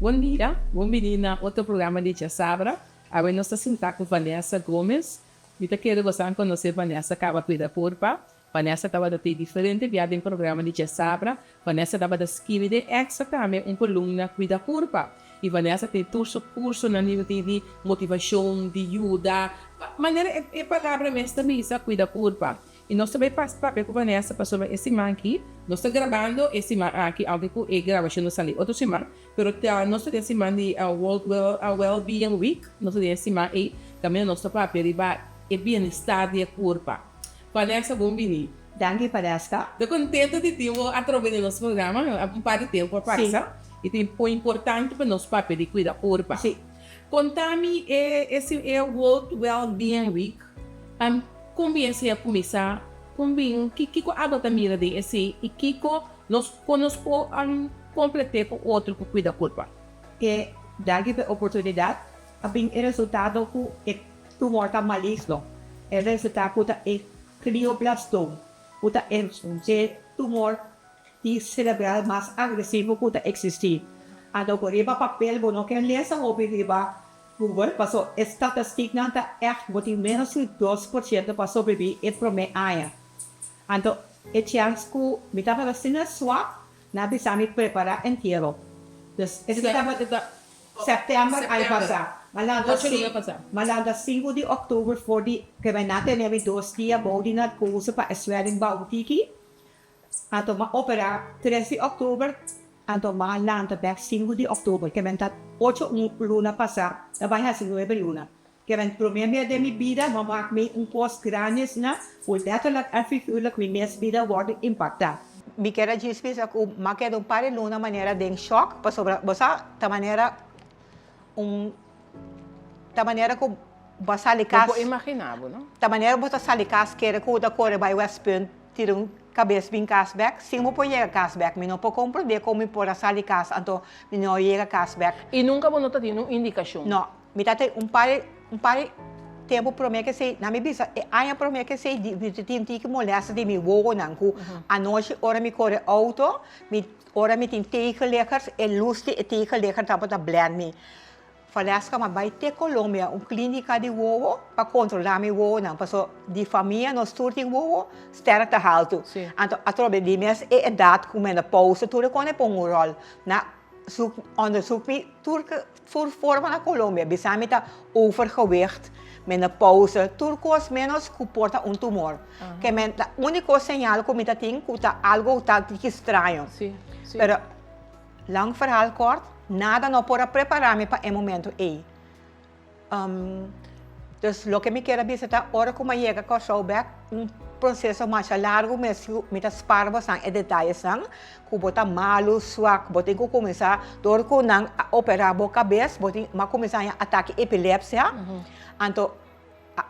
Bon dia, bon bini na otro programa di Djasabra. Awe nos ta sinta ku Vanessa Gomez. Mi ta kere boso a konosé Vanessa kaba Kuida Kurpa. Vanessa tabata tin diferente bia den programa di Djasabra. Vanessa tabata skibi den Extra tambe un kolumna Kuida Kurpa. I Vanessa tin tur su kursonan di di motivashon, di yuda, manera e palabra mes ta bisa, Kuida Kurpa. I nos ta bai papia ku Vanessa pasobra e siman aki nos ta grabando e siman aki aunke ku e grabashon ta sali otro siman pero ta nos ta den siman di World Wellbeing Week nos ta den e siman ei kaminda nos ta papia riba e bienestar di e kurpa. Vanessa bon bini. Danki Vanessa. Ta kontento di tin bo atrobe den nos programa un par di tempu a pasa i ta importante pa nos papia di kuida kurpa. Konta mi e e World Wellbeing Week Kon bin esei a kuminsá? Kon bin, kiko abo ta mira den esei i kiko nos, kon nos por komplet'é ku otro ku kuida kurpa? E danki pa e oportunidat. A bin e resultado ku e tumor ta maligno. E resultá ku ta e glioblastom, ku ta e tumor di cerebral mas agresivo ku ta eksistí. Anto ku riba papel bo no ke lesa hopi riba Google, paso e statistiknan ta ègt bo tin ménos di 2% pa sobrebí e promé aña. Anto e chèns ku mi tabata asina swak, nan a bisa mi prepará entiero. Dus esei tabata sèptèmber aña pasá. Mi a lanta mi a lanta sinku di òktober for di ke mi nan a tene mi dos dia bou di narkose pa e swelling bou tiki. Anto m'a operá tres di òktober, anto m'a lanta bèk sinku di òktober, ke men ta ocho un luna pasá, ta bai hasi nuebe luna. Ke men promé bia den mi bida m'a wak mi un kos grandi asina ku letterlijk en figuurlijk mi mes bida wòrdu impaktá. Mi kier a djis bisa ku m'a keda un par di luna manera den shòk, pasobra bo sa ta manera un ta manera ku bo a sali kas. Bo por imaginá bo, no? Ta manera bo ta sali kas kere ku bo ta kore bai Westpunt. Tira un kabes bin kas bek, sin bo por yega kas bek. Mi no por komprendé kon mi por a sali kas anto mi no a yega kas bek. I nunka bo no ta tin un indikashon? No. Mi ta tin un par un par tempu promé ke esei, nan mi bisa e aña promé ke esei mi ta tin tiki molèsta di mi wowonan ku anochi ora mi kore outo, mi ora mi tin tegenliggers e lus di e tegenligger tabata blend mi. Valeska m'a bai te Colombia, un clinica di wowo, pa controla mi wowonan, paso di famia nos tur tin wowo, sterkte haltu. Anto atrobe di mes e edad cu menopausa tur e con e pon un rol. Na zoek, onderzoek mi tur tur forma na Colombia, bisa mi ta overgewicht, menopausa, tur cos menos cu por ta un tumor. Ke men ta unico señal cu mi ta tin cu ta algo ta tiki straño. Pero. Lang verhaal kort, nada no por a prepara mi pa e momento ei. Dus loke mi kier a bisa ta ora ku mi a yega Kòrsou bèk, un proseso masha largu mes mi ta spar bosan e detayesnan, ku bo ta malu, swak, bo tin ku kuminsá dor ku nan a operá bo kabes, bo tin a kuminsá haña atake epilepsia, anto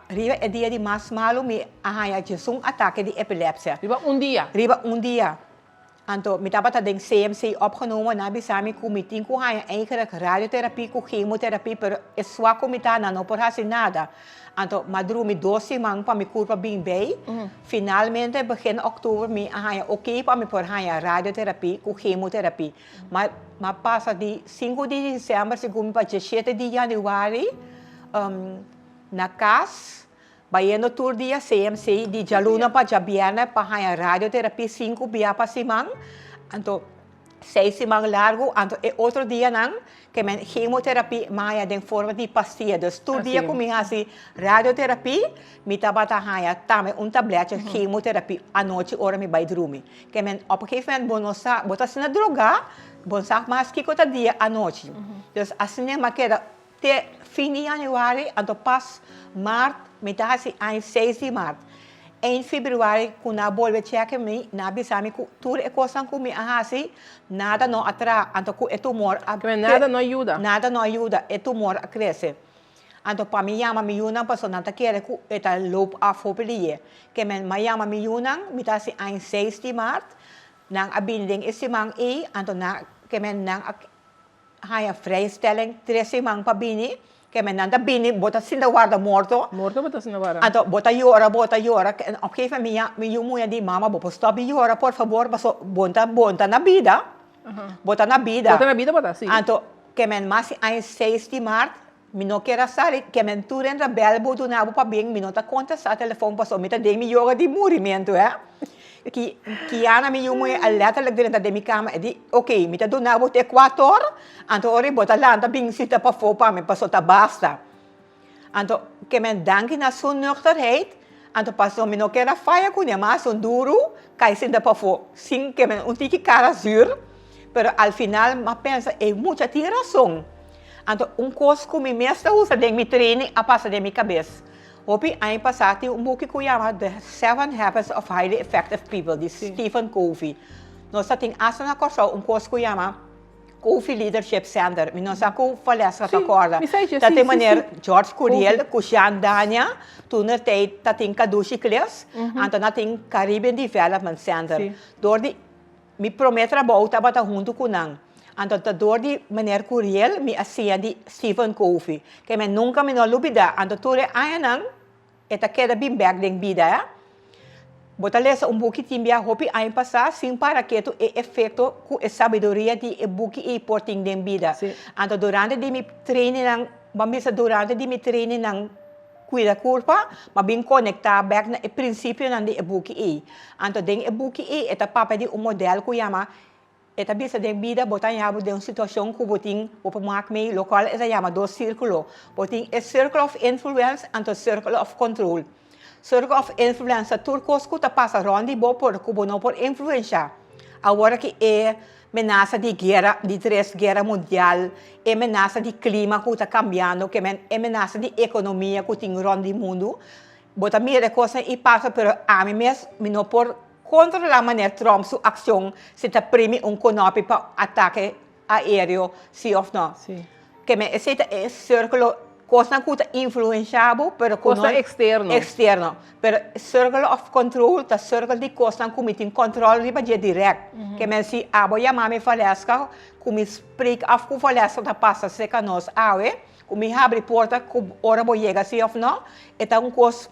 riba e dia di mas malu mi a haña djesun atake di epilepsia. Riba un dia? Riba un dia. Anto mi tabata den CMC opgenomen, nan a bisa mi ku mi tin ku haña eigenlijk radioterapie ku chemoterapie, pero e swak ku mi ta nan no por hasi nada. Anto m'a drumi dos siman pa mi kurpa bin bei. Finalmente begin oktober mi a haña oké pa mi por haña radioterapie ku chemoterapie. M'a m'a pasa di sinku di december segun mi pa dieshete di januari na kas. Bayendo tur dia CMC di djaluna pa djabièrnè pa haña radioterapia sinku bia pa siman, anto seis siman largu, anto e otro dianan ke men chemoterapia mi haña den forma di pastia. Dus tur dia ku mi hasi radioterapia mi tabata haña tambe un tablètje chemoterapia anochi ora mi bai drumi. Ke men op un gegeven moment bo no sa, bo ta asina drogá, bo no sa mas kiko ta dia anochi. Dus asina mi a keda. Te fin di januari anto pas mart mi ta hasi aña seis di mart. Eind februari ku nan a bolbe cheke mi, nan a bisa mi ku tur e kosnan ku mi a hasi nada no a traha anto ku e tumor a Kende nada no a yuda. Nada no a yuda, e tumor a krese. Anto pa mi yama mi yunan pasobra nan ta kere ku e ta loop af hopi liye. Ke men mi a yama mi yunan, mi ta hasi aña seis di mart, nan a bini den e siman ei anto nan ke men nan a Haña vrijstelling tres siman pa bini, ke men nan ta bini bo ta sinta warda morto. Morto bo ta sinta warda. Anto bo ta yora, bo ta yora, op gegeven moment mi ya mi yu muña di mama bo por stop di yora por fabor paso bo ta bo ta na bida, bo ta na bida. Bo ta na bida bo ta si. Anto. Ke men mas aña seis di mart mi no kier a sali, ke men tur entra bel bo duna bo pabien mi no ta kontestá telefon pasobra mi ta den mi yoga di murimentu he. Ki Kiana mi yu muhé a letterlijk drenta den mi kama e di ok mi ta duna bo te kuator anto ora bo ta lanta bin sita pafó pa mi pasobra ta basta. Anto ke men danki na su nuchterheid anto pasobra mi no kier a faya kuné mas un duru kai sinta pafó sin ke men un tiki kara zuur pero al final m'a pensa e mucha tin rason. Anto un kos ku mi mes ta usa den mi training a pasa den mi kabes. Hopi aña pasá tin un buki ku yama The Seven Habits of Highly Effective People di Stephen Covey. Nos ta tin asta na Kòrsou un kos ku yama Covey Leadership Center. Mi no sa ku Valeska ta kòrda. Ta tin meneer George Curiel ku Jean Dania toenertijd ta tin Kadushi Cliffs, anto nan tin Caribbean Development Center. Dor di Mi promé trabou tabata huntu ku nan. Anto ta dor di meneer Curiel mi a siña di Stephen Covey, ke mi nunka mi no lubidá. Anto tur e añanan e ta keda bin bèk den bida. E Bo ta lesa un buki tin bia hopi aña pasá sin para ketu e efekto ku e sabiduria di e buki ei por tin den bida. Anto durante di mi trainingnan, bo a bisa durante di mi trainingnan, Cuida curpa, ma bin conecta bek na e principionan di e buki ei. Anto den e buki ei e ta papia di un model cu yama E ta bisa den bida bo ta haña bo den un situacion cu bo tin bo por mak mei locual e ta yama dos circulo. Bo tin e circle of influence anto circle of control. Circle of influence ta tur cos cu ta pasa rond di bo por cu bo no por influencia. Awor aki e menasa di guera, di tres guera mundial, e menasa di klima ku ta kambiando, ke men e menasa di ekonomia ku tin rònt di mundu. Bo ta mira e kosnan i pasa, pero ami mes mi no por kontrolá manera Trump su akshon si ta primi un konopi pa atake aereo si òf no. Ke men esei ta e sirkulo, kosnan ku ta influensha bo, pero ku no. Kosnan eksterno. Eksterno. Pero circle of control ta circle di kosnan ku mi tin control riba dje direct. Ke men si abo yama mi Valeska ku mi spreek af ku Valeska ta pasa serka nos awe, ku mi habri porta ku ora bo yega si of no, e ta un kos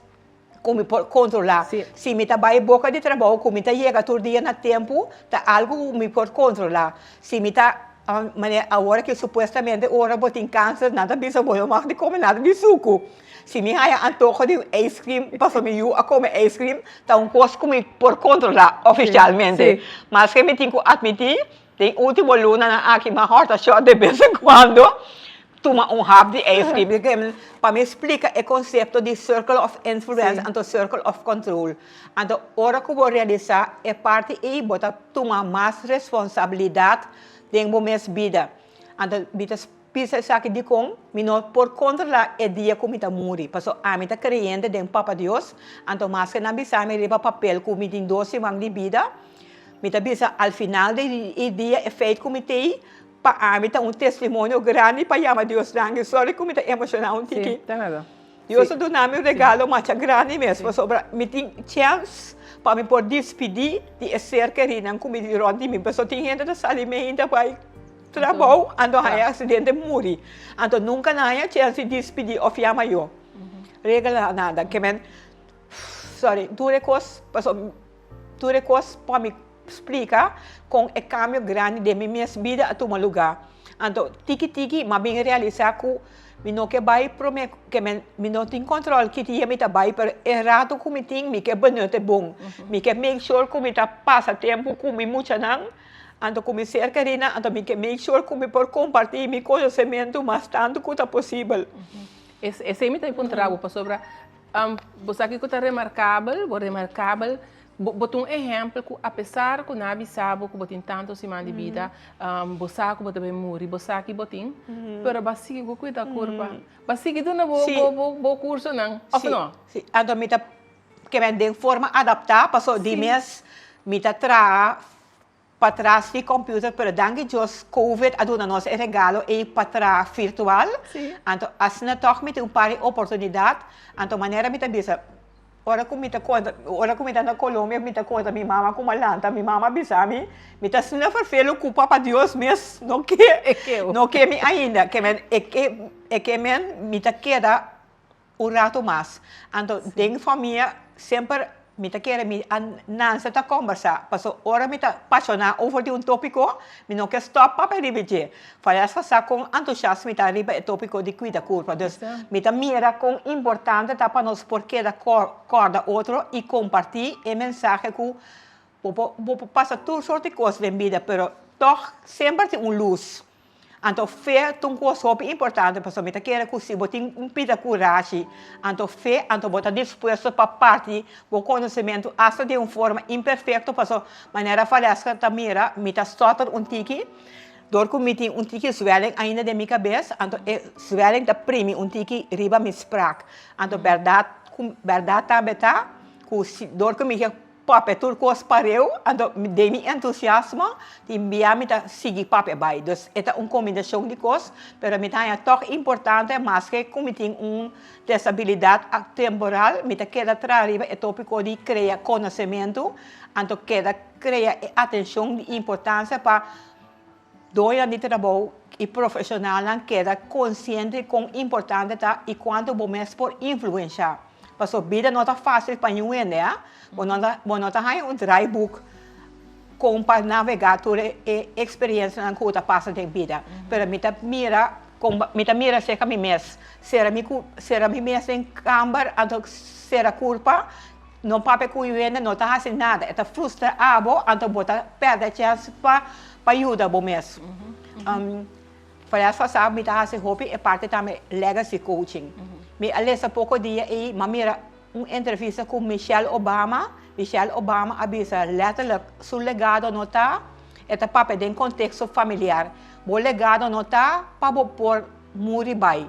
ku mi por kontrolá. Si mi ta bai boka di trabou ku mi ta yega tur dia na tempu, ta algu ku mi por kontrolá. Si mi ta manera awor aki supuestamente ora bo tin kanser nan ta bisa bo no mag di kome nada di suku. Si mi haña antoho di un ice cream pasobra mi yu a kome ice cream ta un kos ku mi por kontrolá ofishalmente. Maske mi tin ku atmití den ultimo lunanan aki mi a hòrta shòt de bes en kuando tuma un hap di ice cream. Pa mi splika e konsepto di circle of influence anto circle of control. Anto ora ku bo realisá e parti ei bo ta tuma mas responsabilidat den bo mes bida. Anto mi ta Bisa esaki dikon mi no por kontrolá e dia ku mi ta muri, pasobra ami ta kreyente den Papa Dios, anto maske nan bisa mi riba papel ku mi tin dos siman di bida, mi ta bisa al final di e dia e feit ku mi tei pa ami ta un testimonio grandi pa yama Dios danki. Sorry ku mi ta emoshoná un tiki. Dios a duna mi un regalo masha grandi mes pasobra mi tin chèns pa mi por dispidí di e ser kerinan ku mi tin rònt di mi pasobra tin hende ta sali meinta bai trabou anto haña aksidente muri anto nunka nan haña chèns di dispidí òf yama yo regla nada ke men sorry tur e kos pasobra tur e kos pa mi splika kon e kambio grandi den mi mes bida a tuma lugá. Anto tiki tiki m'a bin realisá ku mi no ke bai promé ke men mi no tin kòntròl ki dia mi ta bai pero e ratu ku mi tin mi ke benut e bon. Mi ke make sure ku mi ta pasa tempu ku mi muchanan anto ku mi ser kerinan anto mi ke make sure ku mi por kompartí mi konosementu mas tantu ku ta posibel. Esei mi ta enkontrá bo pasobra bo sa kiko ta remarkabel bo remarkabel Bo bo ta un ehèmpel ku apesar ku nan a bisa bo ku bo tin tantu siman di bida, bo sa ku bo ta bai muri, bo sa ki bo tin, pero bo a sigui ku kuida kurpa. Bo a sigui duna bo bo bo bo kursonan, òf no? Sí, anto mi ta kere den forma adaptá pasobra di mes mi ta traha patras di computer, pero danki Dios covid a duna nos e regalo ei pa traha virtual, anto asina tog mi tin un par di oportunidad, anto manera mi ta bisa ora cu mi ta conta, ora cu mi ta na Colombia mi ta conta mi mama cu mi a lanta, mi mama a bisa mi, mi ta asina fervelo cu papa Dios mes no ke, no ke mi ainda, ke men e ke e ke men mi ta keda un rato mas, anto den famia semper. Mi ta kere mi a Nancy ta kombersá, paso ora mi ta pashoná over di un tópiko, mi no ke stòp papia riba dje. Fallas pa sa kon antushas mi ta riba e tópiko di kuida kurpa. Dus mi ta mira kon importante ta pa nos por keda kòrda otro i kompartí e mensahe ku bo por bo por pasa tur sort di kos den bida, pero tòg semper tin un lus. Anto fe ta un kos hopi importante pasobra mi ta kere ku si bo tin un pida kurashi, anto fe, anto bo ta dispuesto pa parti bo konosementu asta den un forma imperfekto pasobra manera Valeska ta mira mi ta stotter un tiki dor ku mi tin un tiki zwelling ainda den mi kabes anto e zwelling ta primi un tiki riba mi sprak anto bèrdat ku bèrdat tambe ta ku si dor ku mi ke Papia tur kos pareu, anto den mi entusiasmo tin bia mi ta sigui papia bai. Dus e ta un kombinashon di kos, pero mi ta haña tòg importante maske ku mi tin un desabilidat temporal, mi ta keda traha riba e topiko di krea konosementu, anto keda krea e atenshon di importansia pa doñonan di trabou i profeshonalnan keda konsiente kon importante ta i kuantu bo mes por influenshá. Pasobra bida no ta fásil pa niun hende, a. Bo no ta, bo no ta haña un draaiboek kon pa navegá tur e eksperensianan ku bo ta pasa den bida. Pero mi ta mira kon, mi ta mira serka mi mes. Sera mi ku, sera mi mes den kamber, anto sera kurpa, no papia ku yu hende, no ta hasi nada. E ta frustra abo, anto bo ta pèrdè chèns pa pa yuda bo mes. Foras pasá mi ta hasi hopi e parti tambe legacy coaching. Mi a lesa poko dia ei, m'a mira un entrevista ku Michelle Obama. Michelle Obama a bisa letterlijk su legado no ta, e ta papia den konteksto familiar, bo legado no ta pa bo por muri bai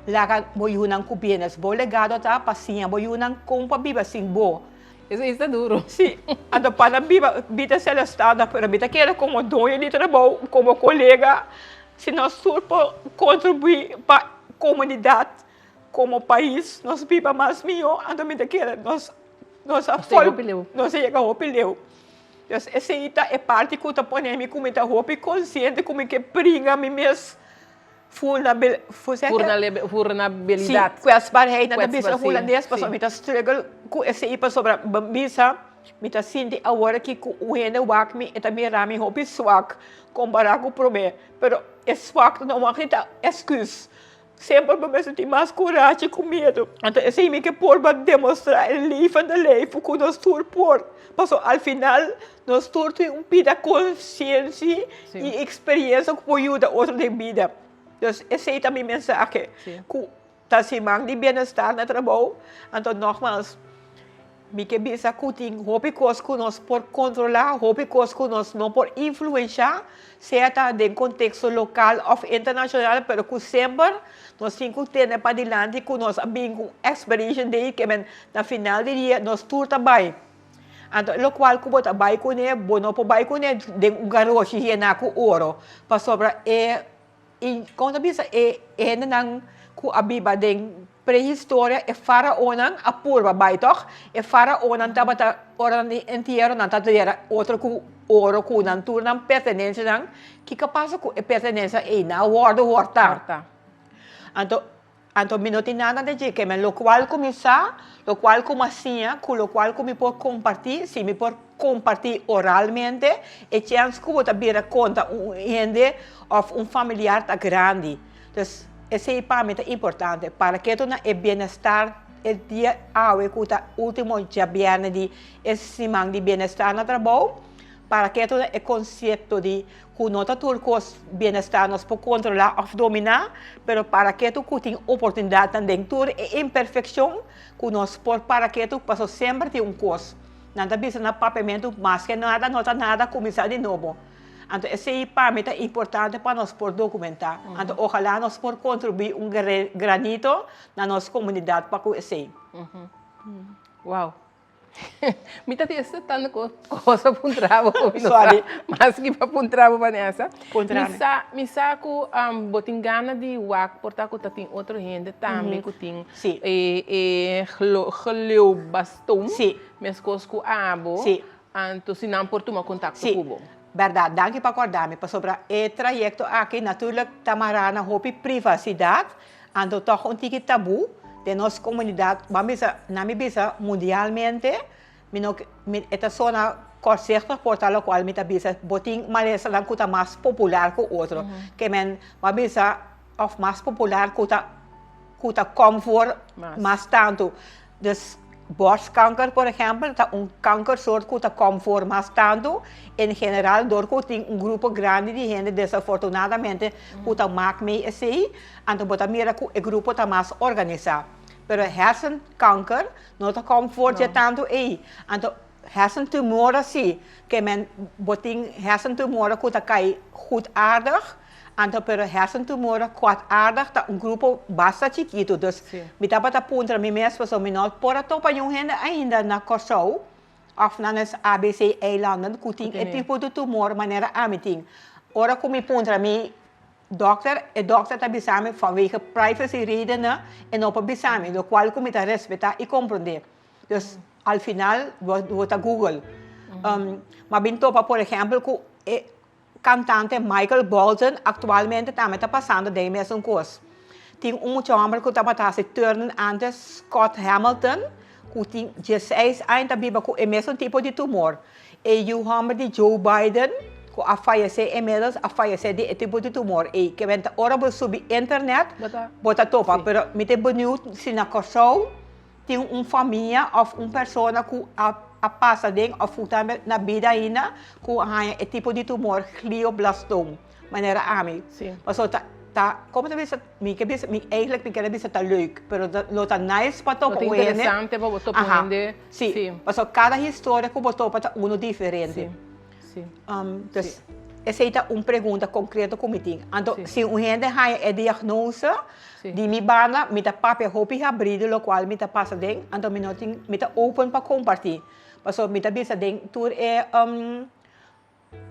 laga bo yunan ku bienes, bo legado ta pa siña bo yunan kon pa biba sin bo. Esei ta duro. Sí, anto pa nan biba bida celestana, pero mi ta kere komo doño di trabou, komo kolega, si nos tur por kontribuí pa komunidat, komo pais, nos biba mas mihó, anto mi ta kere nos nos a Nos a yega hopi leu. Nos a yega hopi leu. Dus esei ta e parti ku ta pone mi ku mi ta hopi konsiente ku mi ke bringa mi mes. Vulnerabilidat. Sí, kwetsbaarheid. Nan ta bisa hulandes pasobra mi ta struggle ku esei pasobra bo bisa mi ta sinti awor aki ku un hende wak mi e ta mira mi hopi swak kompará ku promé pero e swak no wak ta esküs semper bo mester tin mas kurashi ku miedu anto esei mi ke por pa demostrá e levende lijf ku nos tur por pasobra al final Nos tur tin un pida konsiensi i eksperiensia ku por yuda otro den bida. Dus esei ta mi mensahe, ku ta siman di bienestar na trabou. Anto nogmals, mi ke bisa ku tin hopi kos ku nos por kontrolá, hopi kos ku nos no por influenshá, sea ta den konteksto lokal òf internashonal, pero ku semper nos tin ku tene padilanti ku nos a bin ku un expiration date, ke men na final di dia nos tur ta bai. Anto e lokual ku bo ta bai kuné, bo no por bai kuné den un garoshi yená ku oro, pasobra e kon ta bisa e hendenan ku a biba den prehistoria, e faraonnan a purba bai tòg? E faraonnan tabata ora nan di entiero nan ta dera otro ku oro ku nan tur nan pertenensianan, kiko a pasa ku e pertenensia ei? Nan a wòrdu hòrtá. Anto Anto mi no tin nada de dje, kemen lokual ku mi sa, lokual ku mi a siña, ku lokual ku mi por kompartí, si mi por kompartí oralmente, e chèns ku bo ta bira konta un hende òf un familiar ta grandi. Dus, esei pa mi ta importante, para ke na e bienestar e dia awe ku ta último djabièrnè di e siman di bienestar na trabou, para ke na e konsepto di Ku no ta tur kos bienestar nos por kontrolá òf dominá, pero para ketu ku tin oportunidatnan den tur e imperfekshon ku nos por para ketu pasobra semper tin un kos. Nan ta bisa na papiamentu maske nada no ta nada kuminsá di nobo. Anto esei pa mi ta importante pa nos por dokumentá. Anto ojalá nos por kontribuí un granito na nos komunidat pa ku esei. Wow. Mi ta tin esta tanto cosa pa puntra bo ku mi no sa mas ki pa puntra bo Vanessa. Puntra mi. Sa mi sa ku bo tin gana di wak por ta ku ta tin otro hende tambe ku tin e e gleubaston meskos ku abo anto si nan por tuma kontakto ku bo. Bèrdat, danki pa kòrda mi pasobra e trayekto aki naturlik ta mará na hopi privasidat Anto tòg un tiki tabú den nos komunidat, ban bisa, na mi bisa mundialmente, Mi no mi e ta sona kortzichtig por ta lokual mi ta bisa bo tin malesanan ku ta mas popular ku otro. Ke men bo a bisa òf mas popular ku ta ku ta kom voor mas tantu. Dus borstkanker por ehèmpel ta un kankersoort ku ta kom voor mas tantu. En general dor ku tin un grupo grandi di hende desafortunadamente ku ta mak mee esei, anto bo ta mira ku e grupo ta mas organisá. Pero hersenkanker no ta kom voor dje tantu ei. Anto hersentumoren si, ke men bo tin hersentumoren ku ta kai goedaardig, anto pero hersentumoren kwaadaardig ta un grupo basta chikitu. Dus mi tabata puntra mi mes pasobra mi no por a topa niun hende ainda na Kòrsou òf na nos ABC eilanden ku tin e tipo di tumor manera ami tin. Ora ku mi puntra mi Dokter, e dokter ta bisa mi vanwege privacy redenen e no por bisa mi, locual cu mi ta respeta y comprende. Dus al final bo ta google. Ma bin topa por ehempel cu e cantante Michael Bolton actualmente tambe ta pasando den e mesun cos. Tin un mucha homber cu tabata haci turnen antes, Scott Hamilton, cu tin dieseis aña ta biba cu e mesun tipo di tumor. E yu hòmber di Joe Biden ku a fayesé inmiddels a fayesé di e tipo di tumor ei. Ke men ta ora bo subi internet bo ta topa. Pero mi ta beniut si na Kòrsou tin un famia òf un persona ku a a pasa den òf ku ta na bida ainda ku a haña e tipo di tumor glioblastoom manera ami. Pasobra ta ta komo ta bisa Mi ke bisa, mi eigenlijk mi kere bisa ta leuk, pero ta lo ta nice pa topa Lo ta un hende. interesante pa bo topa un Aha, hende, si. si. Pasobra kada historia ku bo topa ta uno diferente. Si, si, Dus si. esei ta un pregunta konkreto ku mi tin. Anto Si. si un hende haña e diagnose Si. di mi banda, mi ta papia hopi habrí di lokual mi ta pasa den, anto mi no tin, mi ta open pa kompartí. Pasobra mi ta bisa den tur e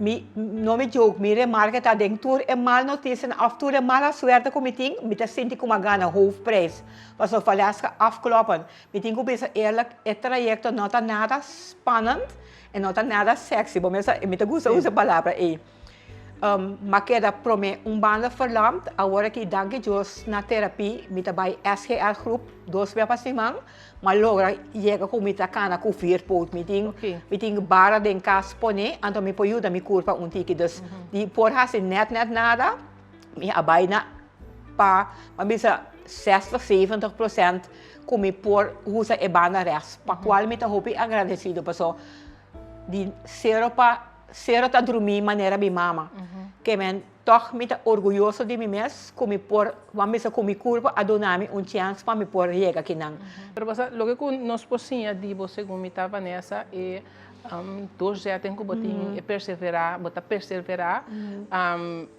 Mi no mi joke, mi remarke ta den tur e mal noticianan of tur e mala suerte cu mi tin, mi ta sinti cu mi a gana hoofdprijs. Pasobra Valeska afkloppen. Mi tin cu bisa eerlijk, e trayecto no ta nada spannend en no ta nada sexy. Bo mester, mi ta gusta usa e palabra ey. M'a keda prome un banda verlamd, awor aki danki Dios na terapie mi ta bay SGR groep dos bia pa siman. M'a logra yega ku mi ta kana ku vier poot. Mi tin mi tin bara den kas pone, anto mi por yuda mi kurpa un tiki. Dus di por hasi nèt nèt nada, mi a bai na pa mi a bisa sestig, zeventig prosènt ku mi por usa e banda rèks. Pa kual mi ta hopi agradesido paso di sero pa sero ta drumí manera mi mama. Ke men Tòg mi ta orguyoso di mi mes ku mi por, wan bisa ku mi kurpa a duna mi un chèns pa mi por yega kinan. Pero basa, loke ku nos por siña di bo segun mi ta, Vanessa, e doorzetting ku bo tin, e perseverá, bo ta perseverá,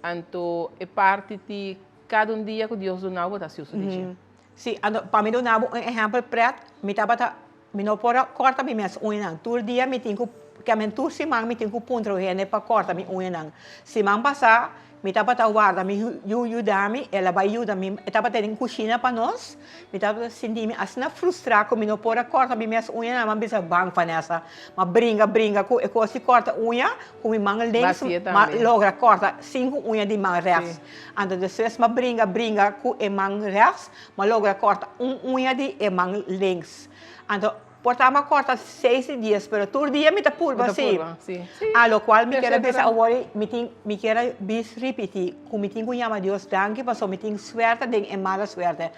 anto e parti di kada un dia ku Dios duna bo, bo ta hasi uso di dje. Sí, anto pa mi duna bo un ehèmpel prèt, mi tabata, mi no por a kòrta mi mes uñanan. Tur dia mi tin ku, kèmen tur siman mi tin ku puntra un hende pa kòrta mi uñanan. Siman pasá mi tabata warda mi yu yuda mi, el a bai yuda mi, e tabata den kushina pa nos. Mi tabata sinti mi asina frustrá ku mi no por a kòrta mi mes uñanan, mi a bisa ban Vanessa, mi a bringa bringa ku e kos di kòrta uña, ku mi man links Basié mi a tambe. logra kòrta sinku uña di man rèks. Anto despues m'a bringa bringa ku e man rechts, m'a logra kòrta un uña di e man links. Anto por ta m'a kòrta seis di dies, pero tur dia mi ta purba Bo ta si. purba, si. Si. A lo kual mi kier a bisa Perseverá. awor mi tin mi kier a bis ripití ku mi tin ku yama Dios danki pasobra mi tin suerte den e mala suerte.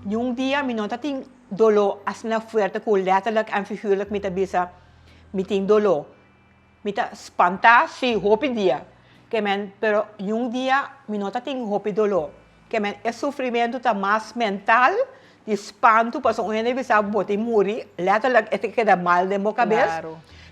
Niun dia mi no ta tin doló asina fuerte ku letterlijk en figuurlijk mi ta bisa mi tin doló. Mi ta spantá si hopi dia ke men pero yun dia mi no ta tin hopi doló ke men e sufrimentu ta mas mental di spantu pasobra un hende bisa bo tin muri letterlijk e ta keda mal den bo kabes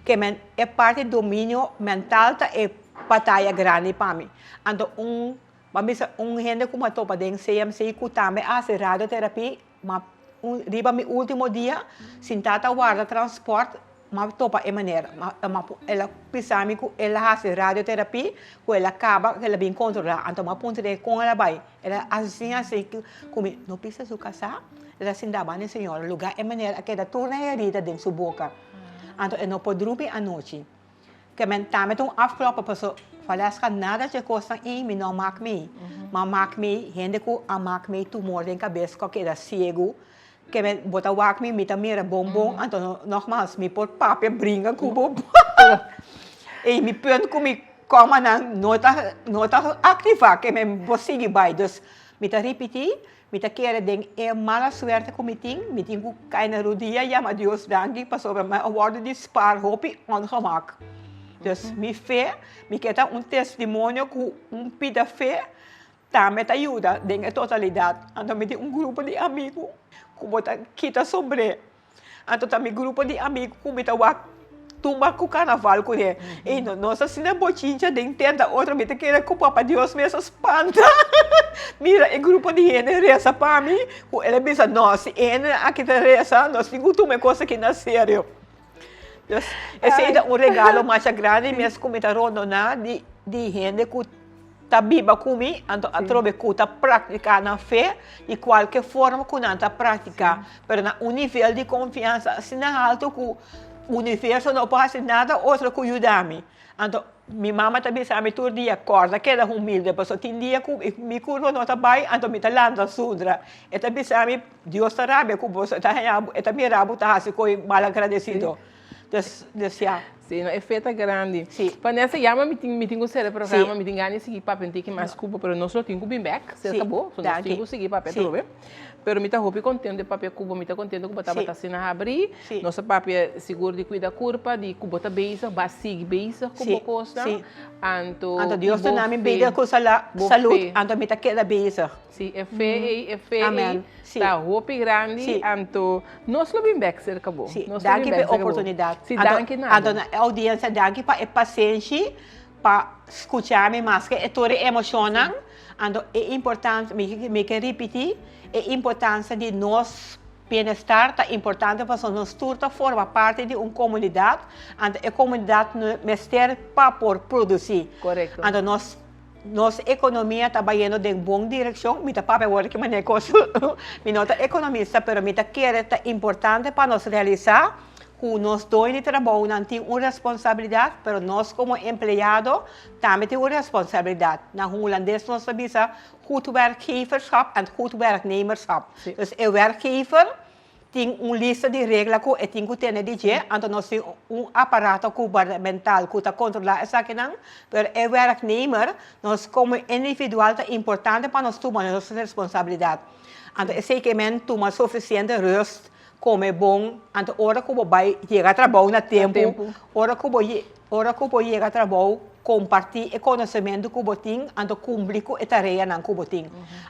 ke men e parti dominio mental ta e bataya grandi pa mi anto un bo a bisa un hende ku mi a topa den CMC ku tambe a hasi radioterapi Ma un riba mi ultimo dia, sintá ta warda transport, m'a topa e meneer. Ma m'a el a bisa mi ku el a hasi radioterapie, ku el a kaba, ku el a bin kontrolá. Anto m'a puntra kon el a bai. El a hasi asina ku mi no bisa su kasá. El a sinta banda e señora. Lugá e meneer a keda tur na herida den su boka. Anto e no por drumi anochi. Ke men tambe ta un afkloppen paso Valeska nada dje kosnan ei mi no mak mei. Ma mak mei hende ku a mak mei tumor den kabes ku a keda siegu. Ke men bo ta wak mi, mi ta mira bon bon, anto nogmaals mi por papia bringa ku bo. I mi punt ku mi komanan no ta no ta aktivá, ke men bo sigui bai. Dus mi ta ripití, mi ta kere den e mala suerte ku mi tin, mi tin ku kai na rudia yama Dios danki pasobra mi a wòrdu di spaar hopi ongemak. Dus mi fe, mi ke ta un testimonio ku un pida fe Tambe ta yuda den e totalidat. Anto mi tin un grupo di amigu ku bo ta kita sombré. Anto ta mi grupo di amigu ku mi ta wak tumba ku karnaval kuné. I nos asina bochincha den tenta otro mi ta kere ku Papa Dios mes a spanta mira e grupo di hende resa pa mi ku el a bisa no si e hende aki ta resa nos tin ku tuma e kos aki na serio. Dus esei ta un regalo masha grandi mes ku mi ta rondoná di hende ku ta biba ku mi, anto atrobe ku ta praktiká nan fe di kualke forma ku nan ta praktiká, pero na un nivel di konfiansa asina haltu ku universo no por hasi nada otro ku yuda mi. Anto mi mama ta bisa mi tur dia, kòrda keda humilde, pasobra tin dia ku mi kurpa no ta bai, anto mi ta lanta sundra. E ta bisa mi, Dios ta rabia ku bo, e ta haña bo, e ta mira bo ta hasi koe malagradesido. Dus, dus ya. Sí, no, e fe ta grandi. Sí. Vanessa, ya ma mi tin, mi tin ku sera e programa, Sí. mi tin gana di sigui papia un tiki mas ku bo, pero nos lo tin ku bin bèk Sí, serka bo, so nos danki. tin ku sigui papia Sí. atrobe. Pero mi ta hopi kontento di papia ku bo, mi ta kontento ku bo tabata Sí. asina habrí. Sí. Nos a papia sigur di kuida kurpa, di ku bo ta bezig, bo a sigui bezig ku Sí, bo kosnan. sí. Anto, Anto i Dios bo duna mi fe, bida ku sala, bo salud, fe. anto mi ta keda bezig. Sí, e fe ei, e fe ei Amen. Sí. ta hopi grandi, Sí. anto nos lo bin bek serka bo. Sí, Nos lo bin danki pa bek e serka bo. oportunidat. Sí, Anto, danki na anto bo. na e audiencia danki pa e pasenshi pa skucha mi maske e tur e emoshonnan. Anto e importancia, mi mi ke ripiti, e importancia di nos bienestar ta importante pasobra nos tur ta forma parti di un komunidat, anto e komunidat mester pa por produsi. Korekto. Anto nos Nos ekonomia ta bayendo den bon direkshon, mi ta papia awor ki manera kos, mi no ta ekonomista pero mi ta kere ta importante pa nos realisá ku nos doño di trabounan tin un responsabilidat pero nos komo empleado tambe tin un responsabilidat. Na hulandes nos ta bisa goed werkgeverschap en goed werknemerschap. Dus e werkgever Tin un lista di regla ku e tin ku tene di dje, anto nos tin un aparato gubernamental ku ta kontrolá esakinan, pero e werknemer, nos komo individual ta importante pa nos tuma nos responsabilidat. Anto esei ke men tuma sufisiente rust, kome bon, anto ora ku bo bai yega trabou na tempu, ora ku bo Ora ku bo yega trabou, kompartí e konosementu ku bo tin, anto kumpli ku e tareanan ku bo tin.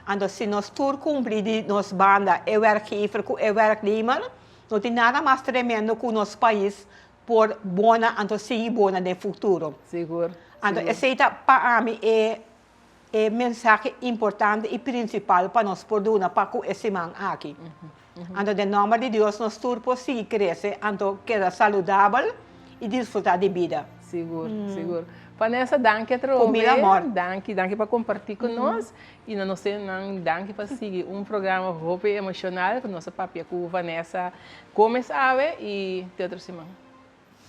Anto si nos tur kumpli di nos banda, e werkgever ku e werknemer, no tin nada mas tremendo ku nos pais por bona anto sigui bona den futuro. Sigur, Anto sigur. esei ta pa ami e e mensahe importante i prinsipal pa nos por duna pa ku e siman aki. Anto den nòmber di Dios nos tur por sigui krese anto keda saludabel i disfrutá di bida. Sigur, sigur. Vanessa, danki atrobe. Ku mil amor. Danki, danki pa kompartí ku nos. I na nos hendenan, danki pa sigui un programa hopi emoshonal ku nos a papia ku Vanessa Gomez awe i te otro siman.